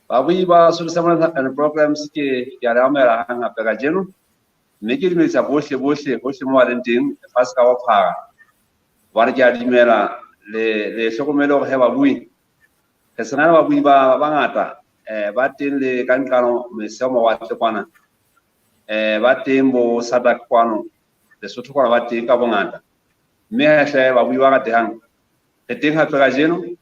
Babui ba Sotho Sermon and Programs ke ke a le amohela hang hape kajeno, mme ke dumedisa bohle bohle hohle mo ba leng teng lefatshe ka bophara. Hobane ke a dumela le le hlokomele hore he babui re sena le babui ba bangata ba teng le ka nqalo mese ho mawatle kwana, ba teng bo SADC kwano Lesotho kwana ba teng ka bongata. Mme hle babui ba ratehang re teng hape kajeno,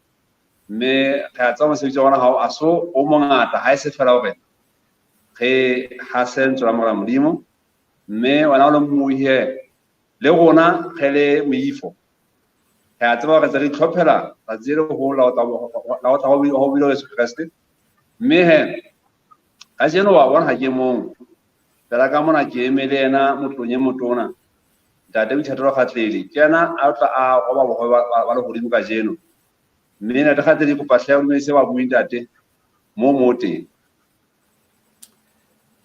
mme re a tseba mosebetsi wa rona ha o a so o mongata, ha e se fela hore re hase lentswe la Morena Modimo. Mme wena o le mmui he le rona re le moifo re a tseba hore tse re itlhophela tsatsi le leholo la ho tla ho bile Jesu Kreste. Mme he kajeno wa bona ha ke mong fela, ka mona ke eme le yena motlong e motona, Ntate Boithatelo Kgatleli. Ke yena a tla a roba bohobe ba lehodimo kajeno. Mme Ntate Kgatleli, kopa hle o dumedise babui ntate mo mo teng.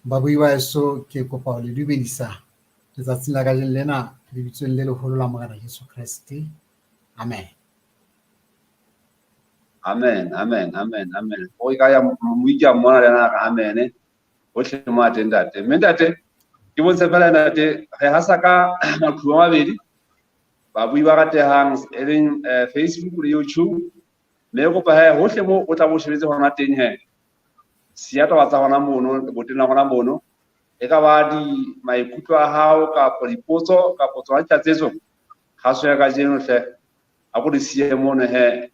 Babui ba heso, ke kopa ho le dumedisa letsatsing la kajeno lena lebitsong le leholo la Morena Jesu Kreste. Amen. Amen, amen, amen, amen. O ka ya mmui ke a mmona le yena a re amen hohle mo a teng ntate. Mme ntate ke bontshe fela ntate re hasa ka maqhubu a mabedi babui ba ratehang e leng Facebook le YouTube. Mme kopa he hohle mo o tla bo shebetse hona teng he siya taba tsa hona mono leboteng la hona mono, e ka ba di maikutlo a hao kapo dipotso kapo tsona ditlatsetso kgaso ya kajeno hle a ko di siye mono he.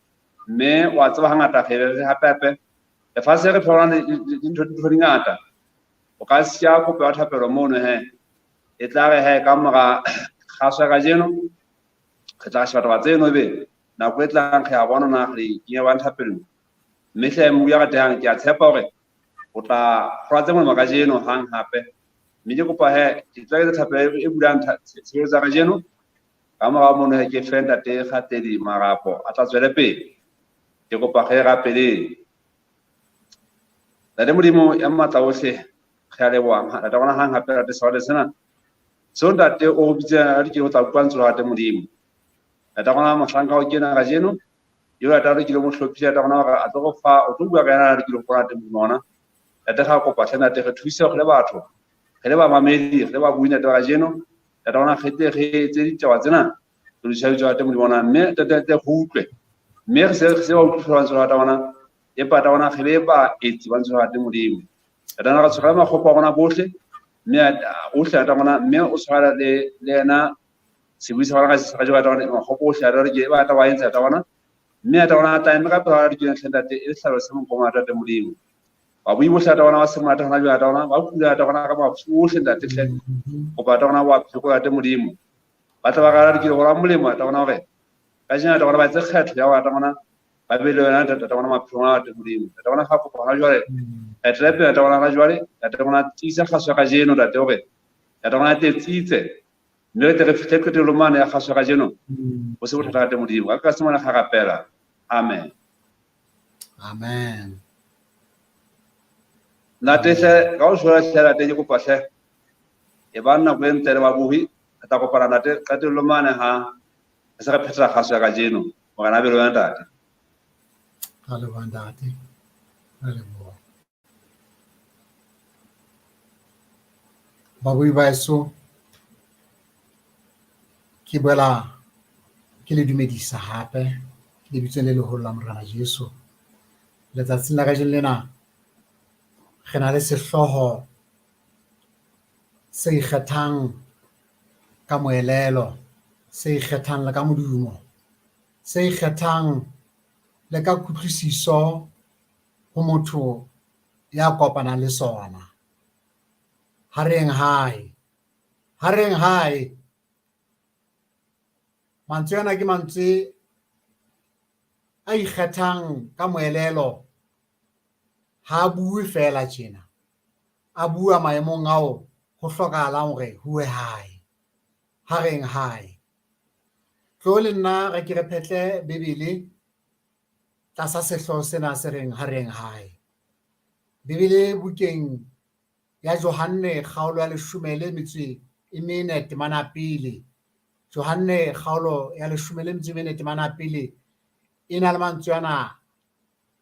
Mme wa tseba hangata re re hape hape lefatshe re phelang dintho dintho di ngata, o ka siya kopo ya thapelo mono he, e tla re he ka mora kgaso ya kajeno re tla sheba taba tseno, ebe nako e tlang re a bona na re kenya bang thapelong. Mme hle mmui ya ratehang, ke a tshepa hore o tla kgola tse molemo kajeno hang hape. Mme ke kopa he ke tla etsa thapelo e bulang tshebeletso ya kajeno. Ka morao mono he ke fe Ntate Kgatleli marapo a tla tswele pele. Ke kopa re rapeleng. Ntate Modimo ya matla ohle, re a leboha Ntate rona hang hape rate sewale sena seo Ntate o bitsa re ke ho tla utlwa lentswe la Ntate Modimo. Ntate rona mohlanka o kena kajeno eo Ntate re kile mo hlophisa Ntate rona hore a tlo go fa o tlo bua ka yena re kile go bona Ntate Modimo ona. Ntate ga kopa hle Ntate re thuse re le batho, re le bamamedi, re le babui Ntate ba kajeno. Ntate rona re tle re etse ditaba tsena re di tshwanetse Ntate Modimo ona, mme Ntate re utlwe, mme re se ba utlwe lentswe la Ntate rona, empa Ntate rona re be baetsi ba lentswe la Ntate Modimo. Ntate rona re tshwarele makgopo a rona bohle, mme ohle Ntate rona, mme o tshwarela le yena sebui sa rona ka kajeno Ntate rona makgopo ohle Ntate rona ke ba tla ba entse Ntate rona, mme Ntate rona a tla eme ka pela rona dikeng hle Ntate e le sehlabelo se monkong wa Ntate Modimo. Babui bohle Ntate rona ba seng monate hona jwale Ntate rona ba kula Ntate rona ka mafu ohle Ntate hle, kopa Ntate rona wa phekola Ntate Modimo. Ba tla ba rala dikile go la molemo Ntate rona hore kajeno Ntate rona ba etse kgetho ya hore Ntate rona ba be le yona Ntate rona maphelong a Ntate Modimo. Ntate rona ga kopa hona jwale re tlele pele Ntate rona hona jwale Ntate rona tiisa kgaso ya kajeno Ntate hore Ntate rona tle tsitse, mme re tle re fihle qetellong mane ya kgaso ya kajeno ho se bothata Ntate Modimo. Ka Kreste mona ga rapela. Amen. Amen. Ntate hle ka o shwela hle Ntate ke kopa hle e ba nako e ntle le babohi re tla kopana Ntate qetellong mane ha re se re phethela kgaso ya kajeno. Morena a be le wena Ntate. Ra leboha Ntate. Ra leboha. Babui ba heso, ke boela ke le dumedisa hape lebitsong le leholo la Morena Jesu. Letsatsing la kajeno lena re na le sehlooho se ikgethang ka moelelo, se ikgethang le ka modumo, se ikgethang le ka kutlwisiso ho motho ya kopanang le sona. Ha re yeng hae, ha re yeng hae. Mantswe ana ke mantswe a ikgethang ka moelelo, ha a bue feela tjena, a bua maemong ao ho hlokahalang hore huwe hae. Ha re yeng hae. Tlo le nna re ke re phetle Bibele tlasa sehlooho sena se reng ha re yeng hae. Bibele bukeng ya Johanne kgaolo ya leshome le metso e mene temana pele. Johanne kgaolo ya leshome le metso e mene temana pele e na le mantswe ana.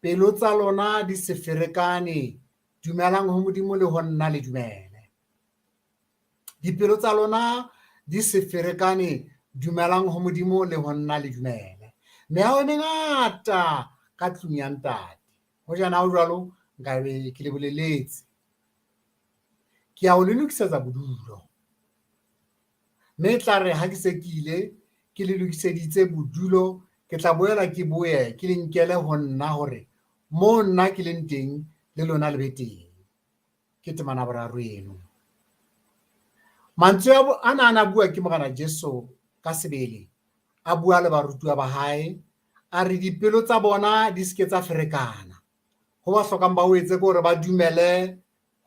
Pelo tsa lona di se ferekane, dumelang ho Modimo le ho nna le dumele. Dipelo tsa lona di se ferekane, dumelang ho Modimo le ho nna le dumele. Meaho e mengata ka tlung ya Ntate. Hojana ho jwalo, nka be ke le boleletse. Ke ya ho le lokisetsa bodulo. Mme e tla re ha ke se ke ile, ke le lokiseditse bodulo, ke tla boela ke boye ke le nkele ho nna hore moo nna ke leng teng le lona le be teng. Ke temana boraro eno. Mantswe ana a na bua ke Morena Jesu ka sebele, a bua le barutuwa ba hae, a re dipelo tsa bona di se ke tsa ferekana. Ho ba hlokang ba o etse ke hore ba dumele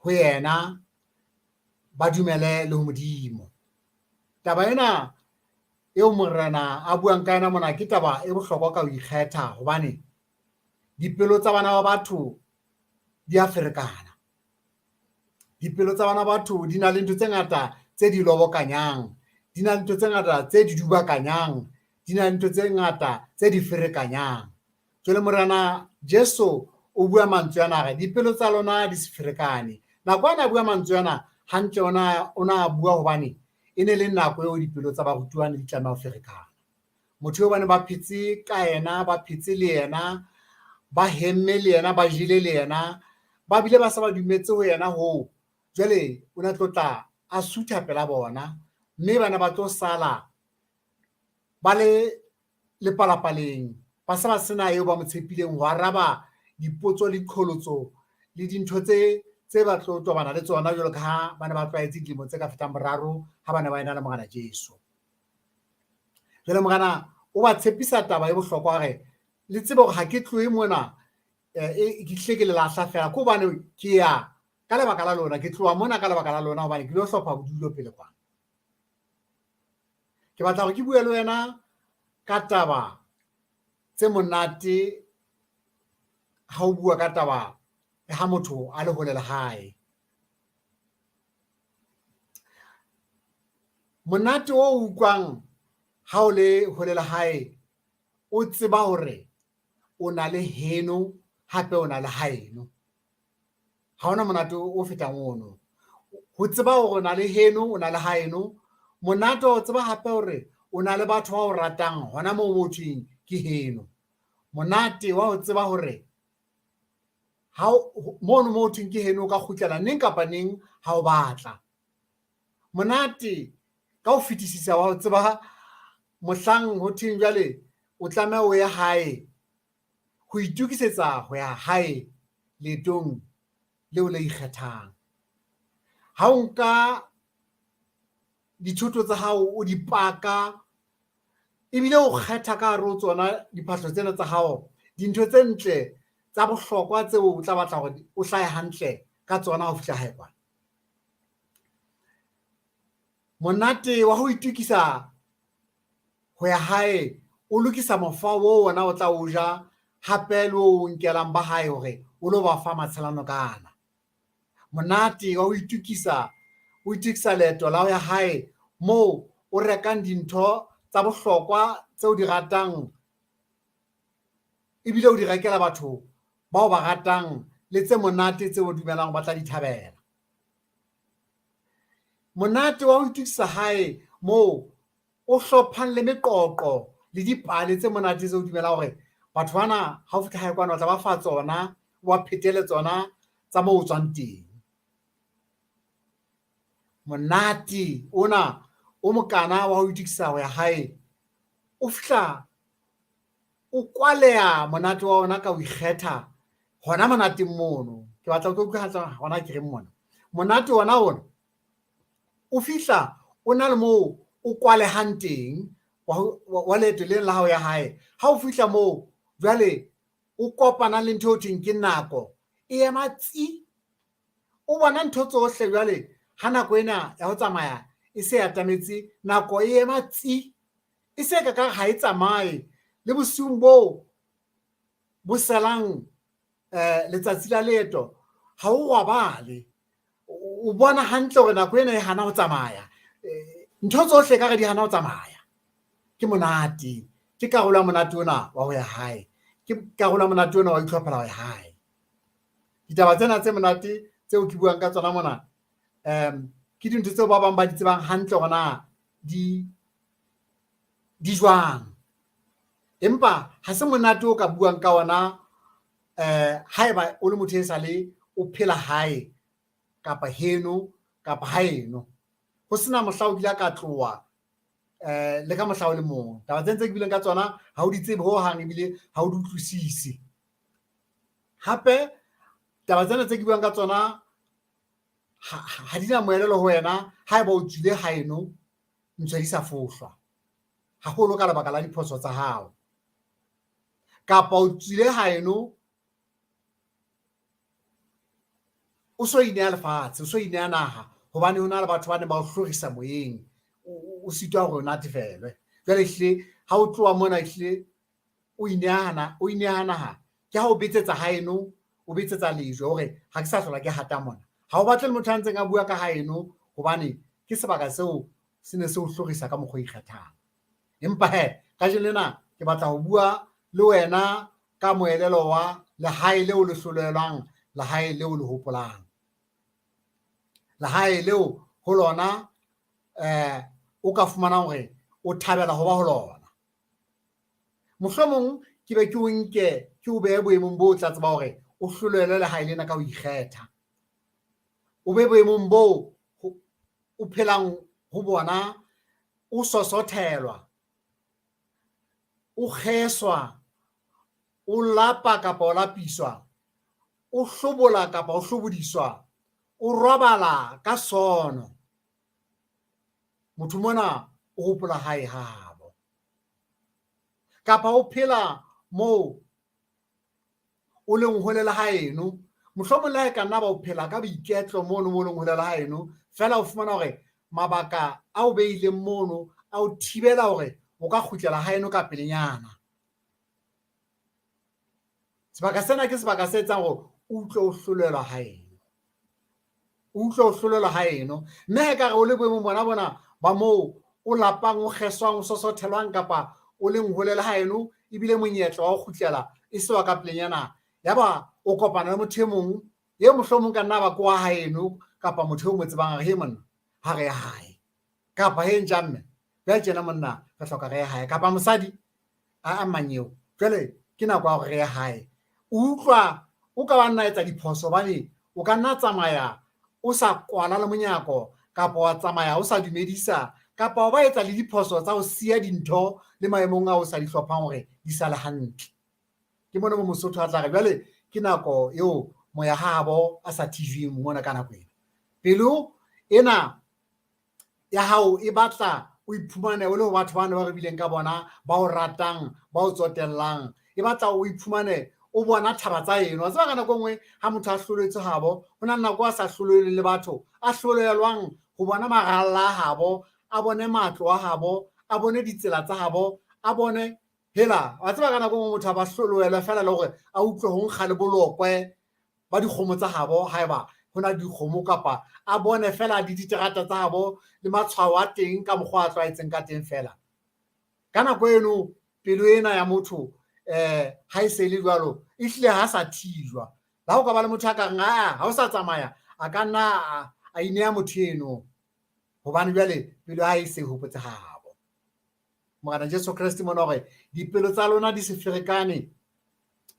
ho yena, ba dumele le ho Modimo. Taba ena eo Morena a buang ka yona mona ke taba e bohlokwa ka ho ikgetha, hobane dipelo tsa bana ba batho di a ferekana. Dipelo tsa bana ba batho di na le ntho tse ngata tse di lobokanyang, di na le ntho tse ngata tse di dubakanyang, di na le ntho tse ngata tse di ferekanyang. Jwale Morena Jesu o bua mantswe ana, a re dipelo tsa lona di se ferekane. Nako ana a bua mantswe ana hantle, o na bua hobane e ne le nako eo dipelo tsa barutuwa ne di tlameha ho ferekana. Motho eo ba ne ba phetse ka yena, ba phetse le yena, ba hemme le yena, ba jele le yena, ba bile ba sa ba dumetse ho yena hoo. Jwale o ne tlo tla a sutha pela bona, mme bana ba tlo sala ba le lepalapaleng, ba se ba sena eo ba mo tshepileng ho araba dipotso le diqholotso le dintho tse ba tlo tobana le tsona, jwalo ka ha ba ne ba tlwaetse dilemo tse ka fetang boraro ha ba ne ba ena le Morena Jesu. Jwale Morena o ba tshepisa taba e bohlokwa hore le tsebe hore ha ke tlohe mona, ke hlile ke le lahla fela, ke hobane ke ya ka lebaka la lona, ke tloha mona ka lebaka la lona, hobane ke lo hlopha bodulo pele kwana. Ke batla hore ke bue le wena ka taba tse monate ha o bua ka taba ha motho a le hole le hae. Monate o utlwang ha o le hole le hae, o tseba hore o na le heno hape o na le haeno. Ha hona monate o fetang ono. Ho tseba hore o na le heno, o na le haeno. Monate o tseba hape hore o na le batho ba o ratang hona moo mo thweng ke heno. Monate wa ho tseba hore ha mono mo thweng ke heno o ka kgutlela neng kapa neng ha o batla. Monate ka ho fetisisa wa ho tseba mohlang ho thweng jwale o tlameha o ye hae, ho itokisetsa ho ya hae leetong leo le ikgethang. Ha o nka dithoto tsa hao o di paka, ebile o kgetha ka hare ho tsona diphahlo tsena tsa hao, dintho tse ntle tsa bohlokwa tseo o tla batla hore o hlahe hantle ka tsona ha o fihla hae kwana. Monate wa ho itokisa ho ya hae, o lokisa mokgwa oo wena o tla o ja, hape le o nkelang ba hae hore o lo ba fa matshelano kana. Monate wa ho itokisa, o itokisa leeto la ho ya hae moo o rekang dintho tsa bohlokwa tseo di ratang, ebile o di rekela batho bao ba ratang le tse monate tseo o dumelang ba tla di thabela. Monate wa ho itokisa hae moo o hlophang le meqoqo le dipale tse monate tseo o dumelang hore batho bana ha o fihla hae kwana o tla ba fa tsona, o ba phetele tsona tsa moo o tswang teng. Monate ona o mokana wa ho itokisa ho ya hae o fihla o kwaleha monate wa ona ka ho ikgetha hona monateng mono. Ke batla o tlo utlwa hantle hona ke reng mona. Monate ona ona o fihla o na le moo o kwalehang teng wa leeto lena la hao ya hae. Ha o fihla moo jwale o kopana le ntho eo thweng ke nako e ema tsi. O bona ntho tsohle jwale ha nako ena ya ho tsamaya e se atametse, nako e ema tsi. E se ka ka ha e tsamaye le bosiung boo bo selang letsatsi la leeto ha o robale. O bona hantle hore nako ena e hana ho tsamaya. Ntho tsohle ekare di hana ho tsamaya. Ke monate, ke karolo ya monate ona wa ho ya hae. Ke karolo ya monate ona wa itlhophela hore hae. Ditaba tsena tse monate tseo ke buang ka tsona mona ke dintho tseo ba bang ba di tsebang hantle hore na di di jwang. Empa ha se monate o ka buang ka ona haeba o le motho e sale o phela hae kapa heno kapa haeno. Ho sena mohla o kile ka tloha le ka mohla o le mong. Taba tse ntse ke bileng ka tsona ha o di tsebe ho hang ebile ha o di utlwisise. Hape taba tsena tse ke buang ka tsona ha di na moelelo ho wena haeba o tswile haeno ntho di sa fohlwa, haholo ka lebaka la diphoso tsa hao. Kapa o tswile haeno o so ineha lefatshe, o so ineha naha hobane ho na le batho ba neng ba o hlorisa moyeng, o sitwa hore o natefelwe. Jwale ehlile ha o tloha mona ehlile o ineha naha, ke ha o betsetsa haeno, o betsetsa lejwe hore ha ke sa hlola ke hata mona. Ha o batle le motho a ntseng a bua ka haeno hobane ke sebaka seo se ne se o hlorisa ka mokgwa o ikgethang. Empa he, kajeno lena ke batla ho bua le wena ka moelelo wa lehae leo le hlolelwang, lehae leo le hopolang. Lehae leo ho lona o ka fumanang hore o thabela ho ba ho lona. Mohlomong ke be ke o nke ke o behe boemong bo tla tseba hore o hlolelwe lehae lena ka ho ikgetha. O be boemong boo o phelang ho bona o sosothelwa, o kgeswa, o lapa kapa o lapiswa, o hlobola kapa o hlobodiswa, o robala ka sono. Motho mona o hopola hae habo. Kapa o phela moo o leng hole le haeno, mohlomong le ha e ka nna ba o phela ka boiketlo mono mo leng hole le haeno, feela o fumana hore mabaka a o beileng mono a o thibela hore o ka kgutlela haeno ka pelenyana. Sebaka sena ke sebaka se etsang hore o utlwe o hlolelwa haeno. O utlwe o hlolelwa haeno. Mme ha ekare o le boemong bona bona ba moo o lapang, o kgeswang, o sosothelwang kapa o leng hole le haeno, ebile monyetla wa ho kgutlela e se wa ka pelenyana, yaba o kopana le motho e mong e mohlomong ka nna ba ko wa haeno kapa motho eo mo tsebang, a re he monna ha re ye hae, kapa he ntja mme jwale tjena monna re hloka re ye hae, kapa mosadi a mang eo jwale ke nako ya hore re ye hae. O utlwa o ka ba nna etsa diphoso hobane o ka nna tsamaya o sa kwala le monyako, kapa wa tsamaya o sa dumedisa, kapa o ba etsa le diphoso tsa ho siya dintho le maemong ao o sa di hlophang hore di sale hantle. Ke mona mo Mosotho a tla re jwale ke nako eo moya habo a sa thijweng mona ka nako ena. Pelo ena ya hao e batla o iphumane o le ho batho bana ba re bileng ka bona, ba o ratang, ba o tsotellang. E batla o iphumane o bona thaba tsa eno. Wa tseba ka nako e nngwe ha motho a hloletswe habo, ho na le nako a sa hlolelweng le batho, a hlolelwang ho bona maralla a habo, a bone matlo a habo, a bone ditsela tsa habo, a bone hela. Wa tseba ka nako e nngwe motho a ba hlolohelwe feela le hore a utlwe ho nkga le bolokwe ba dikgomo tsa habo haeba ho na le dikgomo, kapa a bone feela le diterata tsa habo le matshwao a teng ka mokgwa a tlwaetseng ka teng feela. Ka nako eno pelo ena ya motho ha e se le jwalo ehlile ha sa thijwa. Le ha o ka ba le motho a ka reng aa ha o sa tsamaya, a ka nna a ineha motho eno hobane jwale pelo ya hae e se e hopotse habo. Morena Jesu Kreste mona hore dipelo tsa lona di se ferekane,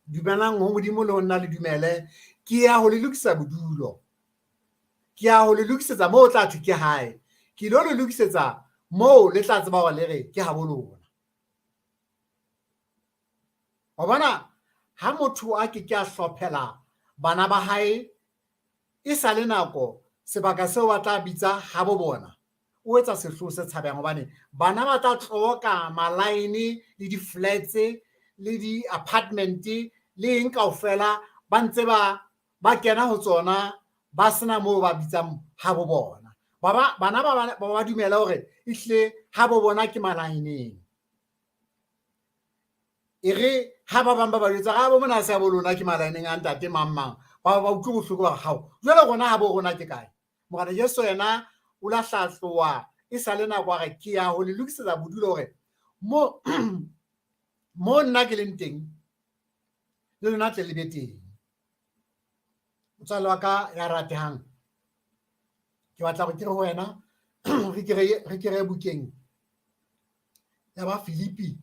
dumelang ho Modimo le ho nna le dumele, ke ya ho le lokisa bodulo, ke ya ho le lokisetsa moo o tla thwe ke hae, ke lo le lokisetsa moo le tla tseba hore le re ke habo lona. Wa bona ha motho a ke ke a hlophela bana ba hae e sa le nako sebaka seo ba tla bitsa habo bona, o etsa sehloho se tshabehang hobane bana ba tla tloka malaene le di-flats le di-apartment le eng kaofela, ba ntse ba kena ho tsona ba sena moo ba bitsang habo bona. Bana ba dumela hore ehlile habo bona ke malaeneng. E re ha ba bang ba ba jwetsa ha bo mona se habo lona ke malaeneng a ntate mang mang, ba ba utlwe bohloko ba re hao jwale rona habo rona ke kae? Morena Jesu yena o la hlatloa e sa le nako a re ke ya ho le lokisetsa bodulo hore mo nna ke leng teng Le lona tle le be teng. Motswalle wa ka ya ratehang, ke batla hore ke re ho wena re ke re bukeng ya ba Filipi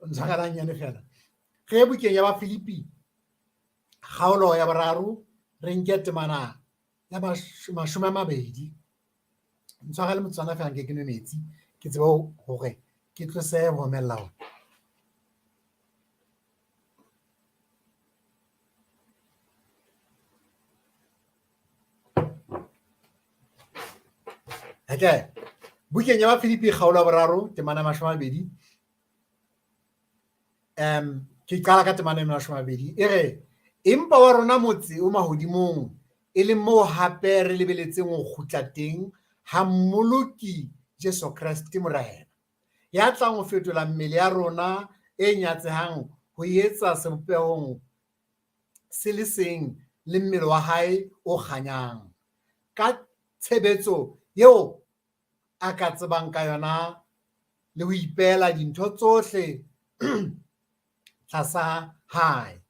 ntshwarelang nyane fela re ye bukeng ya ba Filipi kgaolo ya boraro re nke temana ya 20. Ntshwarele motsotswana fela nke ke nwe metsi ke tsebe hore ke tlose ho omella hona. Okay. Bukeng ya Bafilipi kgaolo ya boraro temana ya 20 ke qala ka temana ya 20 e re empa wa rona motse o mahodimong e leng moo hape re lebeletseng ho kgutla teng ha Mmoloki Jesu Kreste Morena ya tlang ho fetola mmele ya rona e nyatsehang ho e etsa sebopehong se le seng le mmele wa hae o kganyang ka tshebetso eo a ka tsebang ka yona le ho ipeela dintho tsohle tlasa hae.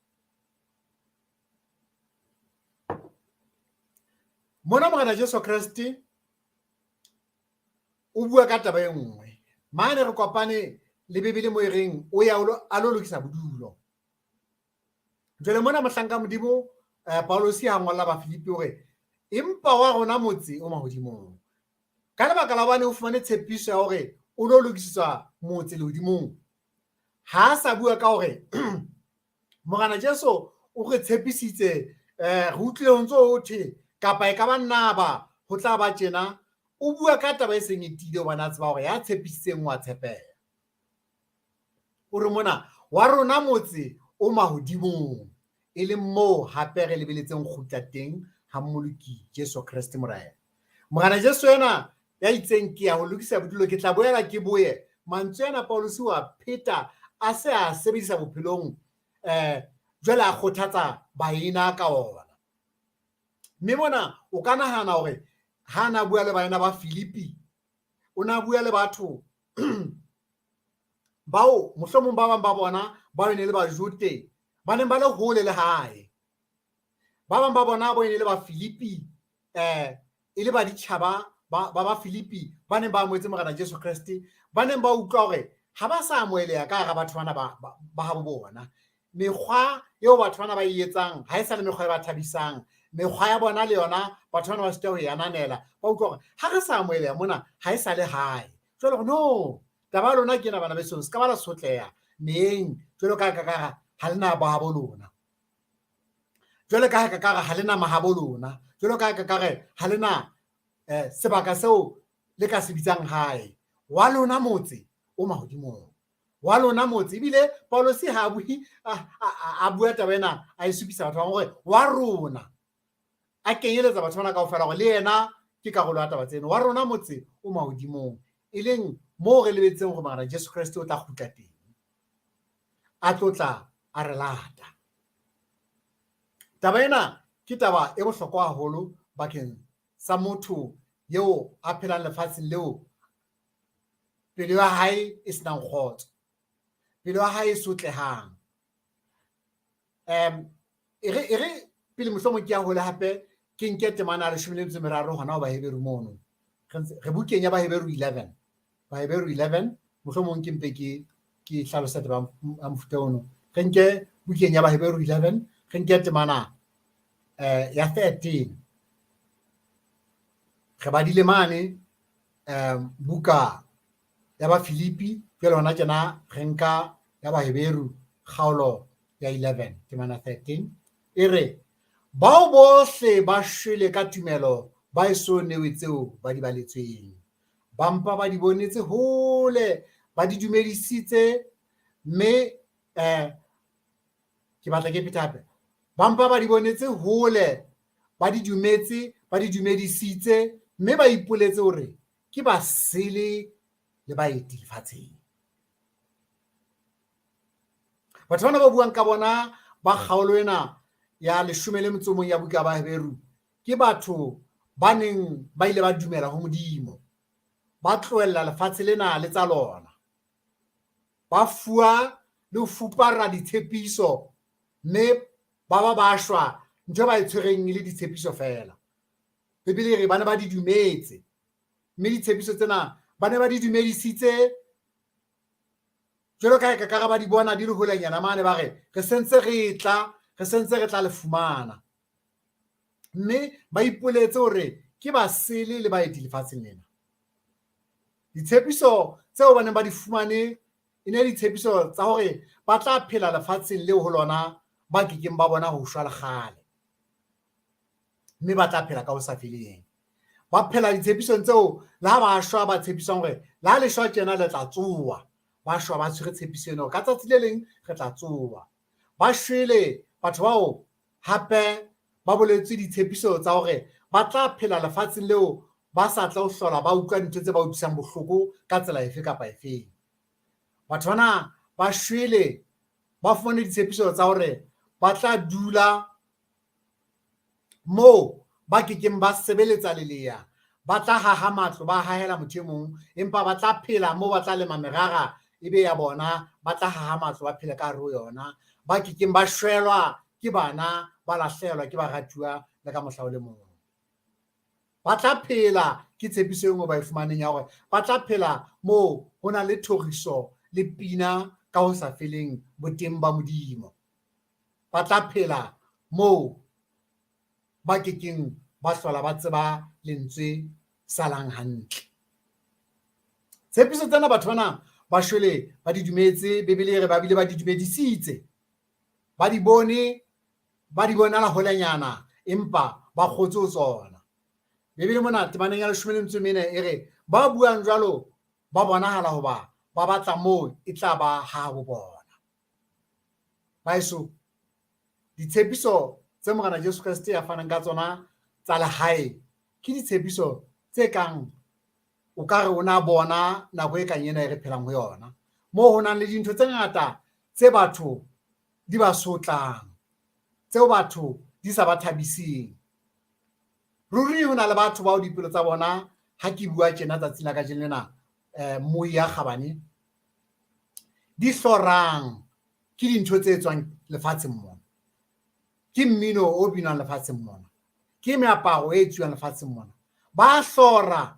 Mona Morena Jesu Kreste o bua ka taba e nngwe. Mane re kopane le Bibele mo e reng o ya a lo lokisa bodulo. Jwale mona mohlanka Modimo Paulus ha ngolla Bafilipi hore empa wa rona motse o mahodimong. Ka lebaka la hobane o fumane tshepiso ya hore o lo lokisetswa motse lehodimong. Ha a sa bua ka hore Morena Jesu o re tshepisitse re utlwile ho ntso ho thwe kapa e ka ba nna ba ho tla ba tjena. O bua ka taba e seng e tiile hobane a tseba hore ya tshepisitseng wa tshepeha. O re mona wa rona motse o mahodimong e leng moo hape re lebeletseng kgutla teng ha Mmoloki Jesu Kreste Morena. Morena Jesu ena ya itseng ke ya ho lokisa bodulo ke tla boela ke boye. Mantswe ana Paulus wa pheta a se a sebedisa bophelong jwale a kgothatsa baena ka ona. Mme mona o ka nahana hore ha na bua le baena ba Filipi o na bua le batho bao mohlomong ba bang ba bona ba ne le Bajude ba neng ba le hole le hae. Ba bang ba bona bo ne le ba Filipi e le baditjhaba ba ba Filipi ba neng ba amohetse Morena Jesu Kreste ba neng ba utlwa hore ha ba sa amoheleha ka hara batho bana ba habo bona. Mekgwa eo batho bana ba e etsang ha e sa le mekgwa e ba thabisang. Mekgwa ya bona le yona batho bana ba sitwa ho e ananela. Ba utlwa hore ha re sa amoheleha mona ha e sa le hae. Jwale hore no taba ya lona ke ena bana beso se ka ba la sotleha meyeng jwalo ka ka ka ha le na ba habo lona. Jwalo ka ka ka ha le na mahabo lona. Jwalo ka ka re ha le na sebaka seo le ka se bitsang hae. Wa lona motse o mahodimong. Wa lona motse ebile Paulus ha a bue a bua taba ena a e supisa batho ba hore wa rona a kenyeletsa batho bana kaofela hore le yena ke karolo ya taba tseno. Wa rona motse o mahodimong e leng moo re lebetseng hore Morena Jesu Kreste o tla kgutla teng. A tlotla a re lata. Taba ena ke taba e bohlokwa haholo bakeng sa motho eo a phelang lefatsheng leo pelo ya hae e senang kgotso, pelo ya hae e sotlehang. E re pele mohlomong ke ya hole hape ke nke temana ya 13 hona ho Baheberu mono. Re bukeng ya Baheberu 11. Baheberu 11 mohlomong ke mpe ke hlalose taba ya mofuta ono. Re nke bukeng ya Baheberu 11 re nke temana ya 13. Re badile mane buka ya Bafilipi jwale hona tjena re nka ya Baheberu kgaolo ya 11 temana 13 e re bao bohle ba shwele ka tumelo ba eso newe tseo ba di baletsweng ba mpa ba di bonetse hole ba di dumedisitse mme ke batla ke pheta hape ba mpa ba di bonetse hole ba di dumetse ba di dumedisitse mme ba ipoletse hore ke basele le baeti lefatsheng. Batho bana ba buang ka bona ba kgaolo ena ya 11 ya buka ya Baheberu ke batho ba neng ba ile ba dumela ho Modimo, ba tlohella lefatshe lena le tsa lona. Ba fuwa le ho fupara ditshepiso mme ba ba ba shwa ntho e ba e tshwereng e le ditshepiso feela. Bibele e re ba ne ba di dumetse, mme ditshepiso tsena ba ne ba di dumedisitse jwalo ka e ka ka ba di bona di le holenyana mane, ba re re sentse re tla, re sentse re tla le fumana. Mme ba ipoletse hore ke basele le baeti lefatsheng lena. Ditshepiso tseo ba neng ba di fumane e ne ditshepiso tsa hore ba tla phela lefatsheng leo ho lona ba kekeng ba bona ho shwa le kgale, mme ba tla phela ka ho sa feleng. Ba phela ditshepisong tseo le ha ba shwa ba tshepiswang hore le ha le shwa tjena le tla tsoha. Ba shwa ba tshwere tshepiso ena hore ka tsatsi le leng re tla tsoha. Ba shwele batho bao hape ba boletswe ditshepiso tsa hore ba tla phela lefatsheng leo ba sa tla ho hlola ba utlwa dintho tse ba utlwisang bohloko ka tsela efe kapa efeng. Batho bana ba shwele ba fumane ditshepiso tsa hore ba tla dula moo ba kekeng ba sebeletsa lelea, ba tla haha matlo, ba hahela motho e mong, empa ba tla phela moo ba tla lema merara e be ya bona, ba tla haha matlo, ba phele ka hare ho yona, ba kekeng ba shwelwa ke bana, ba lahlehelwa ke baratuwa le ka mohla o le mong. Ba tla phela, ke tshepiso e nngwe ba e fumaneng ya hore ba tla phela moo ho na le thoriso le pina ka ho sa feleng boteng ba Modimo. Ba tla phela moo ba kekeng ba hlola ba tseba lentswe salang hantle. Tshepiso tsena batho bana ba shwele ba di dumetse, Bibele e re ba bile ba di dumedisitse, ba di bone, ba di bonela holenyana, empa ba kgotse ho tsona. Bibele mona temaneng ya 14 e re ba buang jwalo ba bonahala hoba ba batla moo e tla ba ha bo bona. Baeso, ditshepiso tse Morena Jesu Kreste a fanang ka tsona tsa lehae ke ditshepiso tse kang o ka re o na bona nako e kang ena e re phelang ho yona, moo ho nang le dintho tse ngata tse batho di ba sotlang, tseo batho di sa ba thabiseng. Ruri ho na le batho bao dipelo tsa bona, ha ke bua tjena tsatsing la kajeno lena, moi ya kgabane, di hlorang ke dintho tse tswang lefatsheng mona, ke mmino o binwang lefatsheng mona, ke meaparo e etsuwang lefatsheng mona. Ba hlora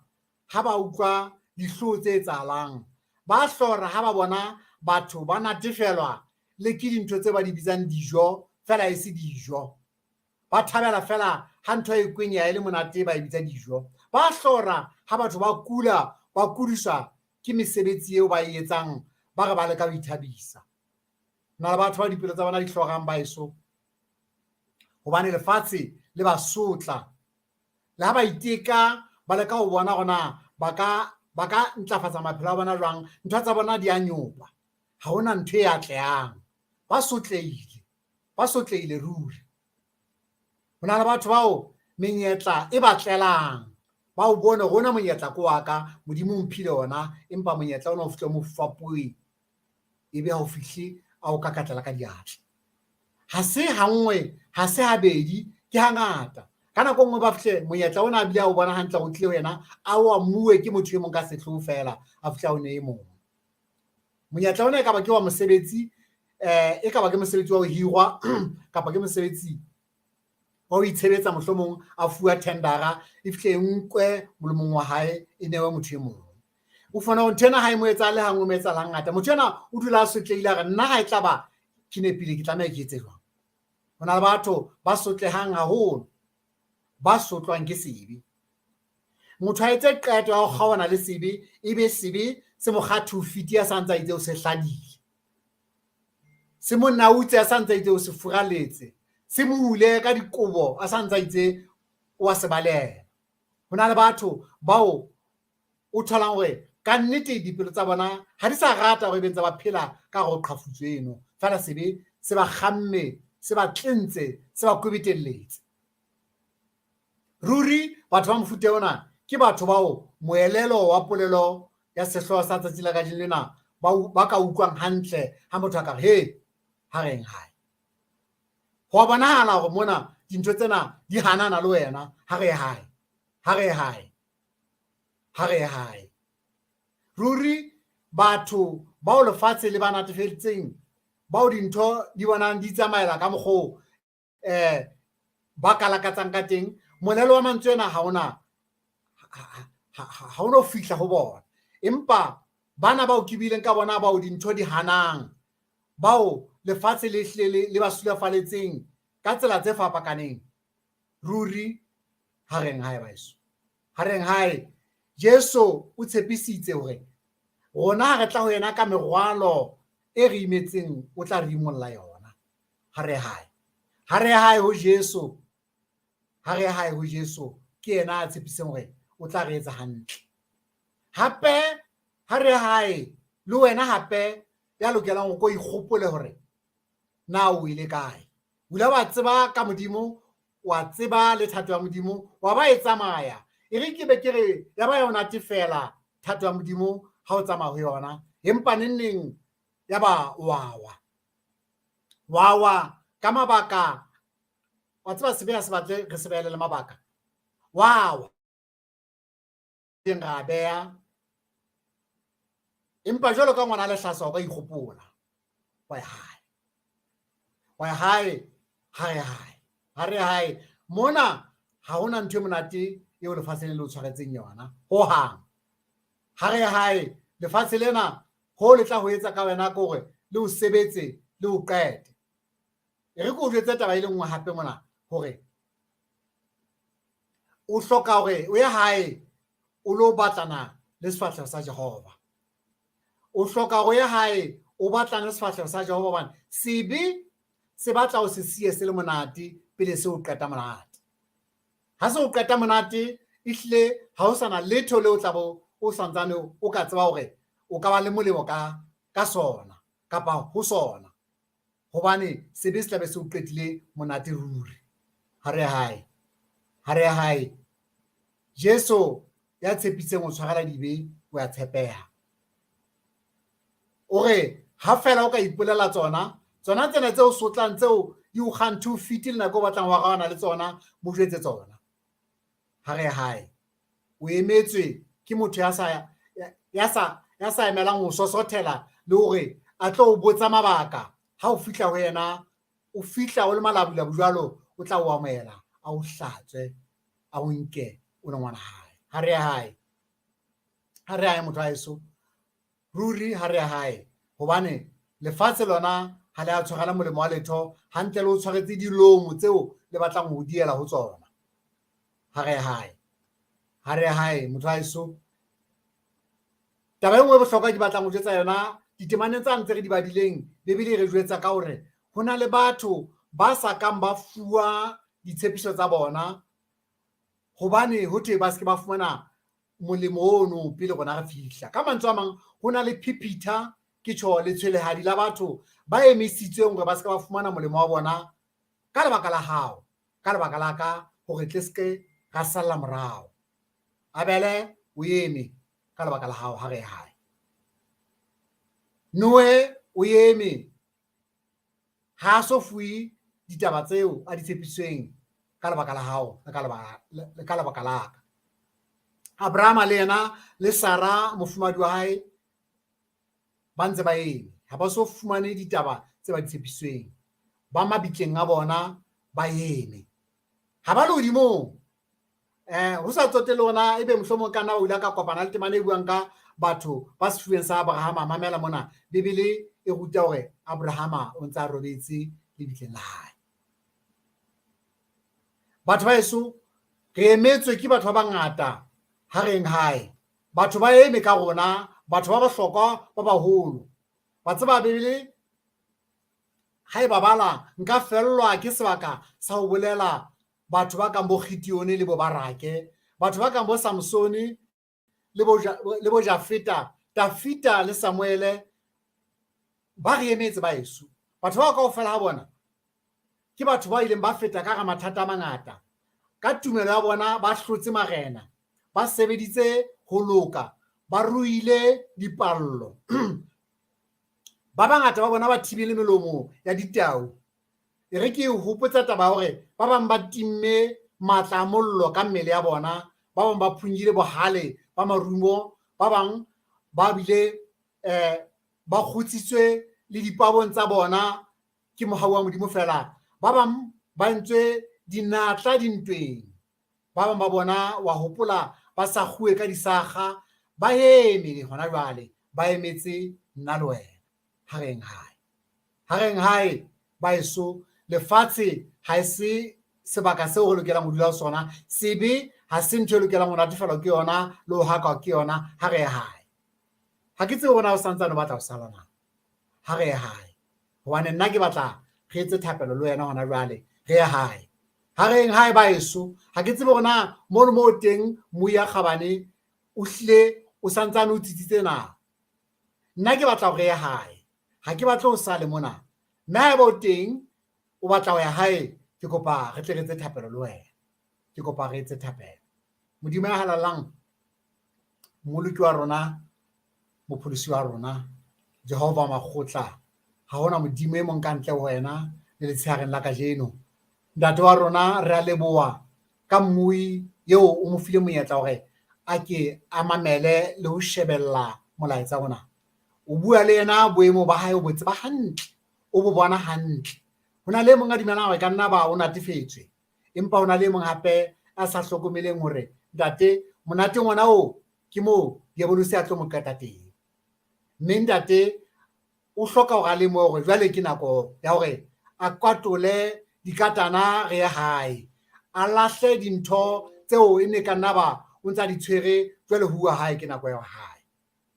ha ba utlwa dihlooho tse etsahalang, ba hlora ha ba bona batho ba natefelwa le ke dintho tse ba di bitsang dijo, fela e se dijo. Ba thabela fela ha ntho e kwenya e le monate ba e bitsa dijo. Ba hlora ha batho ba kula, ba kudiswa ke mesebetsi eo ba e etsang, ba re ba leka ho ithabisa. Na le batho ba dipelo tsa bona di hlorang baeso, hobane lefatshe le ba sotla. Le ha ba iteka, ba leka ho bona hore na ba ka ntlafatsa maphelo a bona jwang, ntho tsa bona di a nyopa. Ha hona ntho e atlehang. Ba sotlehile, ba sotlehile ruri. Ho na le batho bao menyetla e ba tlelang, ba o bone hore ona monyetla ke wa ka, Modimo o mphile ona, empa monyetla ona o fihle o mo fapohe, ebe ha o fihle a o kakatlela ka diatla. Ha se hanngwe, ha se habedi, ke hangata. Ka nako nngwe ba fihle monyetla ona a bile a o bona hantle hore o tlile ho yena, a o amuwe ke motho e mong ka sehloho feela, a fihle a o nee mong. Monyetla ona e ka ba ke wa mosebetsi, e ka ba ke mosebetsi wa ho hirwa kapa ke mosebetsi wa ho itshebetsa, mohlomong a fuwa tendera e fihle e nkwe molomong wa hae e newe motho e mong. O fumana hore ntho ena ha e mo etsahale hanngwe, e mo etsahala hangata. Motho ena o dula a sotlehile, a re nna ha e tla ba ke nepile, ke tlameha ke etse jwang? Ho na le batho ba sotlehang haholo, ba sotlwang ke sebe. Motho a etse qeto ya ho kgaohana le sebe, ebe sebe se mo kgathe ho fiti a sa ntse a itse o se hladile, se mo nautse a sa ntse a itse o se furaletse, se mo hule ka dikobo a sa ntse a itse o a se baleha. Ho na le batho bao o tholang hore ka nnete dipelo tsa bona ha di sa rata hore e be ntse ba phela ka hare ho qhafutso eno, feela sebe se ba kgamme, se ba tlentse, se ba kwebetelletse. Ruri batho ba mofuta ona ke batho bao moelelo wa polelo ya sehlooho sa tsatsi la kajeno lena ba ka utlwang hantle ha motho a ka re, he, ha reng hae. Ho a bonahala hore mona dintho tsena di hanana le wena, ha re hae, ha re hae, ha re hae. Ruri batho Bao lefatshe le ba natefetseng, bao dintho di bonang di tsamaela ka mokgwa ba kalakatsang ka teng, moelelo wa mantswe ena ha ona ho fihla ho bona. Empa bana bao ke bileng ka bona, bao dintho di hanang, bao lefatshe le hlile le ba sulafaletseng ka tsela tse fapakaneng, ruri ha reng hae baeso, ha reng hae. Jesu o tshepisitse hore rona ha re tla ho yena ka merwalo e re imetseng, o tla re imolla yona. Ha re hae, ha re hae ho Jesu, ha re hae ho Jesu, ke yena a tshepiseng hore o tla re etsa hantle. Hape ha re hae le wena hape ya lokelang ho ko ikgopole hore na o ile kae. O ile wa tseba ka Modimo, wa tseba le thato ya Modimo, wa ba e tsamaya. E re ke be ke re ya ba yona tefela thato ya Modimo ha o tsamaya ho yona, empa nengneng ya ba wawa. Wawa ka mabaka, wa tseba sebe ha se batle re se behele le mabaka. Wawa teng ra beha, empa jwalo ka ngwana lehlasa o ka ikgopola wa ya hae, wa ya hae, ha re hae, ha re hae. Mona ha hona ntho e monate eo lefatshe le le o tshwaretseng yona hohang. Ha re hae, lefatshe lena ho le tla ho etsa ka wena ke hore le o sebetse le o qete. E re ke o jwetse taba e le nngwe hape mona, hore o hloka hore o ye hae o lo batlana le sefahleho sa Jehova. O hloka hore o ye hae o batlana le sefahleho sa Jehova, hobane sebe se batla o se siye se le monate pele se o qeta monate. Ha se o qeta monate, ehlile ha o sana letho le o tla bo o santsane o ka tseba hore o ka ba le molemo ka sona kapa ho sona, hobane sebe se tla be se o qetile monate ruri. Ha re hae, ha re hae. Jesu ya tshepiseng ho tshwarela dibe o ya tshepeha. O re ha fela o ka ipolela tsona, tsona tsena tseo sotlang, tseo di o kgang 2 feet le nako o batlang wa rawana le tsona, mo jwetse tsona. Ha re hae, o emetswe ke motho ya sa emelang ho sosothela le hore a tlo o botsa mabaka. Ha o fihla ho yena, o fihla o le malabulabu jwalo, o tla o amohela, a o hlatswe, a o nke o le ngwana hae. Ha re hae, ha re hae motho wa heso, ruri ha re hae, hobane lefatshe lona ha le a tshwarela molemo wa letho, hantle le o tshwaretse dilomo tseo le batlang ho diela ho tsona. Ha re hae, ha re hae motho wa heso. Taba e nngwe e bohlokwa ke batlang ho jwetsa yona, ditemaneng tsa ntse re di badileng, Bibele e re jwetsa ka hore ho na le batho ba sa kang ba fuwa ditshepiso tsa bona, hobane ho thwe ba se ke ba fumana molemo ono pele rona re fihla. Ka mantswe a mang, ho na le phiphitha, ke tjho letshwelehadi la batho ba emisitsweng hore ba se ke ba fumana molemo wa bona ka lebaka la hao, ka lebaka la ka, hore tle se ke ra salla morao. Abele o eme ka lebaka la hao, ha re hae. Noe o eme, ha so fuwe ditaba tseo a di tshepisitsweng ka lebaka la hao le ka lebaka la ka. Abrahama le yena le Sara mofumahadi wa hae ba ntse ba eme, ha ba so fumane ditaba tse ba di tshepisitsweng. Ba mabitleng a bona ba eme, ha ba lehodimong. Ho sa tsotelle hore na ebe mohlomong ka nna o ile ka kopana le temana e buang ka batho ba sefubeng sa Abrahama. Mamela mona, Bibele e ruta hore Abrahama o ntse a robetse lebitleng la hae. Batho ba heso, re emetswe ke batho ba bangata ha reng hae. Batho ba eme ka rona, batho ba bohlokwa ba baholo. Wa tseba Bibele ha e ba bala, nka fellwa ke sebaka sa ho bolela batho ba kang bo Gideone le bo Barake, batho ba kang bo Samsone le bo Jafeta, Tafita le Samuele, ba re emetse ba heso. Batho bao kaofela ha bona ke batho ba ileng ba feta ka hara mathata a mangata. Ka tumelo ya bona ba hlotse marena, ba sebeditse ho loka, ba ruile dipallo. Ba bangata ba bona ba thibile melomo ya ditau. E re ke hopotsa taba ya hore ba bang ba timme matla a mollo ka mmele ya bona, ba bang ba phunyile bohale ba marumo, ba bang ba bile ba kgutsitswe le dipabong tsa bona ke mohau wa Modimo feela. Ba bang ba entswe dinatla dintweng. Ba bang ba bona wa hopola ba sa kguwe ka disakga, ba eme hona jwale ba emetse nna le wena. Ha re yeng hae. Ha re yeng hae baeso, lefatshe ha e se sebaka seo re lokelang ho dula ho sona. Sebe ha se ntho e lokelang ho natefelwa ke yona le ho hakwa ke yona. Ha re ye hae. Ha ke tsebe hore na o santsane o batla ho sala na. Ha re ye hae. Hobane nna ke batla re etse thapelo le wena hona jwale. Re ye hae. Ha re yeng hae baeso. Ha ke tsebe hore na mono moo teng Moya Kgabane o hlile o santsane o tsitsitse na. Nna ke batla hore re ye hae. Ha ke batle ho sale mona. Mme haeba o teng o batla ho ya hae, ke kopa re tle re etse thapelo le wena. Ke kopa re etse thapelo. Modimo ya halalelang, Mmoloki wa rona, Mopholosi wa rona, Jehova makgotla, ha hona Modimo e mong ka ntle ho wena le letshehareng la kajeno. Ntate wa rona, re a leboha ka mmui eo o mo file monyetla hore a ke a mamele le ho shebella molaetsa ona. O bua le yena boemo ba hae o bo tseba hantle, o bo bona hantle. Ho na le e mong a dumelang hore ka nna ba o natefetswe, empa ho na le e mong hape a sa hlokomeleng hore ntate monateng ona oo ke moo diabolosi a tlo mo qeta teng. Mme ntate o hloka hore a lemohe hore jwale ke nako ya hore a kwatole dikatana re ye hae, a lahle dintho tseo e ne ka nna ba o ntsa di tshwere jwale ho uwa hae ke nako ya hae.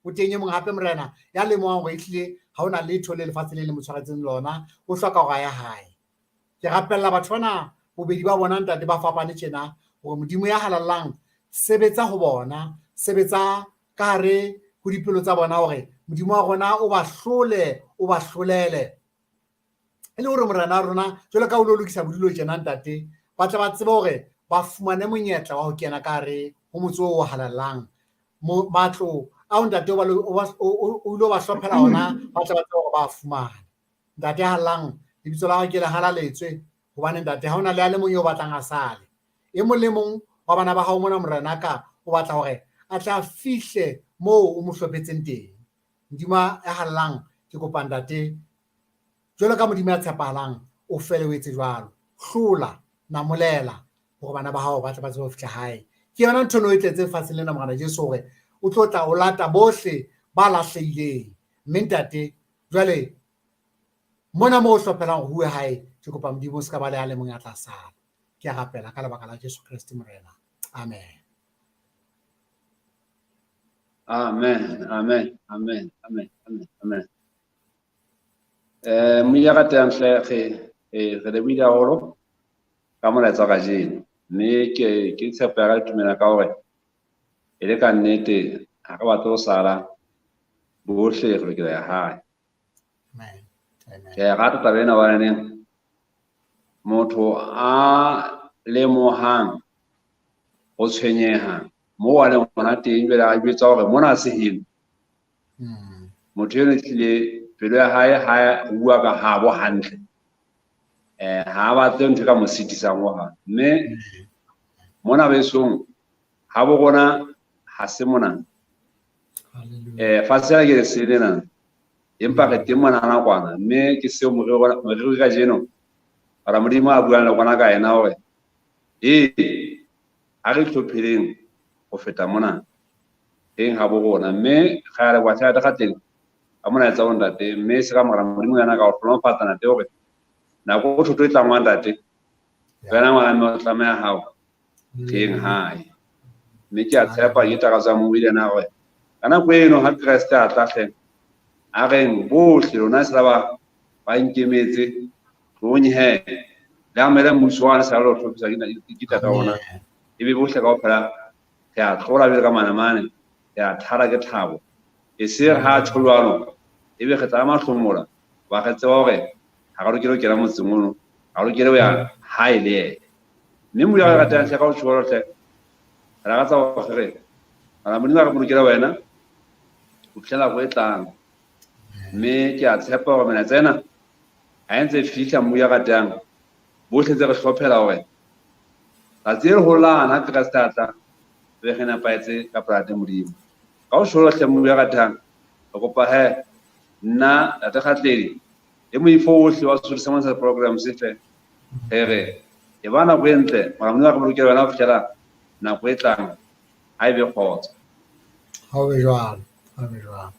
O teng e mong hape morena ya lemohang hore ehlile ha hona letho le lefatshe le le mo tshwaretseng lona, o hloka hore a ye hae. Ke rapella batho bana bobedi ba bona ntate ba fapane tjena hore Modimo ya halalelang sebetsa ho bona, sebetsa ka hare ho dipelo tsa bona hore Modimo wa rona o ba hlole, o ba hlolele. E le hore morena wa rona jwalo ka o lo lokisa bodulo tjena ntate, ba tle ba tsebe hore ba fumane monyetla wa ho kena ka hare ho motse o halalelang. Matlo ao ntate o ilo ba hlophela ona, ba tle ba tsebe hore ba a fumane. Ntate hallang, lebitso la hao ke le halaletswe, hobane ntate ha hona le a le mong eo batlang a sale. E mong le mong wa bana ba hao mona morena ka o batla hore a tle a fihle moo o mo hlophetseng teng. Modimo ya hallang, ke kopa ntate jwalo ka Modimo ya tshepahalang o fele o etse jwalo. Hlola, namolela hore bana ba hao ba tle ba tsebe ho fihla hae. Ke yona ntho eno e tletse lefatsheng lena Morena Jesu hore o tlo tla o lata bohle ba lahlehileng. Mme ntate jwale mona moo o hlophelang hore uwe hae, ke kopa Modimo o se ka ba le a le mong ya tla sala. Ke a rapela ka lebaka la Jesu Kreste Morena. Amen. Amen, amen, amen, amen, amen, amen. Moya ratehang hle re re lebohile haholo ka molaetsa wa kajeno, mme ke tshepo ya ka le tumela ka hore e le ka nnete ha re batle ho sala bohle re lokela ya hae. Ke a e rata taba ena hobaneneng motho a lemohang ho tshwenyeha moo a leng hona teng jwale a jwetsa hore mona se heno. Motho eno ehlile pelo ya hae ha bua ka habo hantle, ha a batle ntho e ka mo sitisang hohang. Mme mona besong ha bo rona ha se mona. Fatshe la ke lesedi lena, empa re teng mona nakwana, mme ke seo moreri kajeno bara Modimo a buang le rona ka yena hore ee ha re itlhopheleng ho feta mona teng ha bo rona, mme re a leboha tjhelete kgatleng ka molaetsa o ntate, mme se ka mora Modimo yana ka o hlonofatsa ntate hore nako o thotho e tlangwa ntate wena ngwana mme o tlameha hao teng hae. Mme ke a tshepa ke takatso ya Modimo ena hore ka nako eno ha Kreste a tla hle a reng bohle lona se ba ba nkemetse tlong he le amele mmuso wa le sa lo tlhophisa ke tata ona ebe bohle kaofela re a tlola jwale ka manamane re a thara ke thabo e se re ha tjho jwalo ebe re tlala mahlomola ba re tseba hore ha re lokele ho kena motseng ono ha re lokele ho ya hae le yena. Mme Modimo a re ratang hle ka ho tjho hle re lakatsa hore re bana Modimo a re bolokele wena ho fihlela nako e tlang. Mme ke a tshepa hore melaetsa ena ha e ntse e fihla Modimo a ratang bohle tse re hlophela hore tsatsi le leholo lana ha Kreste a tla re re nepahetse ka pela Modimo. Ka ho tjho hle Modimo a ratang re kopa he Nna Ntate Khatledi le moifo ohle wa Sesotho sa Montsha Programs hle re re e ba nako e ntle, mara Modimo a re bolokele wena ho fihlela nako e tlang. Ha e be kgotso. Ha o be jwalo, ha o be jwalo.